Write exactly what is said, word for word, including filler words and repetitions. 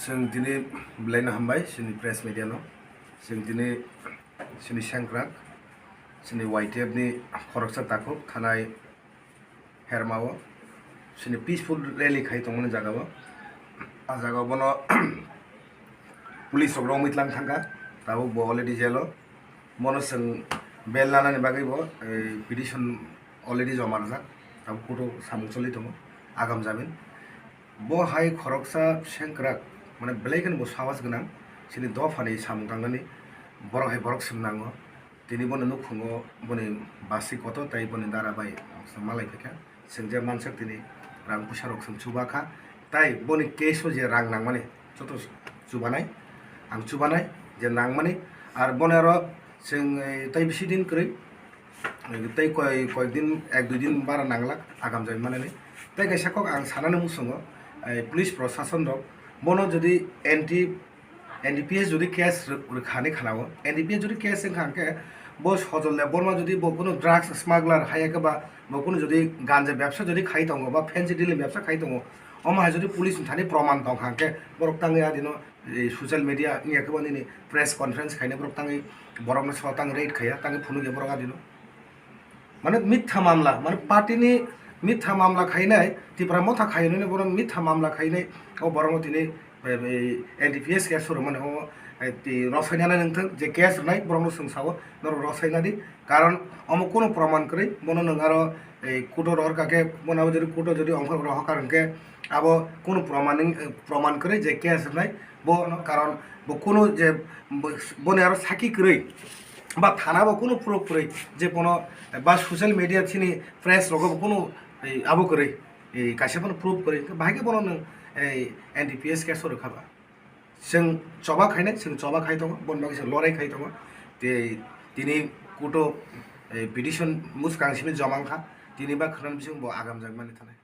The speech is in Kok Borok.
Chwng tini belai no hambai chini press media no. Chwng tini chini sengkrak, chini Y T F ni khoroksa takhuk thanai Hermao chini peaceful rally khai tongmani jaga o. A jaga o bono police rok romwi tlang thangkha, tabuk bo already jail o. Bono chwng bail lanani bagwi bo, eh, petition already joma rwjak, tabuk court o samung choli tongo, agam jamin. Bo hai khoroksa sengkrak, mane belai kheno bo sahas gwnang, chini dophani samung tangnani borok hai borok swng nango. Tini bono nukhungo boni basi kotor tei boni dara bai malai phaikha. Chwng je mansak tini rang puisa rok chwng chuba kha. Tai boni case o je rang nangmani joto chubanai, ang chubanai je nangmani. Ar bono aro chwng, eh, tai bisi din kwrwi, eh, tei koi, koi din, ek dui din bara nanglak agam jai manani. Tei kaisa kok ang sanani muchungo, eh, police prosason rok bono jodi anti N D P S jodi case rw-, rwkhani khanao, N D P S jodi case wngkha hwnkhe bo Sojol Debbarma jodi bo kunu drugs smuggler hai khe ba bo kunu jodi ganja bebsa jodi khai tongo ba fancy dealing bebsa khai tongo, omo hai jodi police ni thani proman tongkha hwnkhe borok tangwi adino, eh, social media wngya khe bo nini press conference khaina borok tangwi borokno so tang raid khaiya tangwi phunukya borok adino. Mane mitha mamla, mane party ni mitha mamla khainai, Tipra Motha khainai, bono mitha mamla khainai, o borokno tini, eh, eh, N D P S case rwmani, o, eh, ti rwsainani nangthang, je case rwnai, borokno chwng sao, norok rwsaina di, karon omo kunu proman kwrwi, bono nwng aro, eh, kudo rohor kha khe, bono abo jodi kudo jodi ongkhor rohor kha hwnkhe, abo kunu proman, eh, proman kwrwi je case rwnai, bo, karon bo kunu je, bo, boni aro saki kwrwi, ba thana bo kunu proof kwrwi je bono, ba social media chini press rogo bo kunu, eh, abo kwrwi, eh, kaisa bono proof kwrwi, hwnkhe bahai khe bono nwng, eh, N D P S case o rwkha ba. Chwng choba khainai, chwng choba khai tongo, boni bagwi chwng lorai khai tongo. Tei tini kuto, eh, petition mwskang simi joma wngkha, tini ba khwnani bising bo agam jak mani thanai.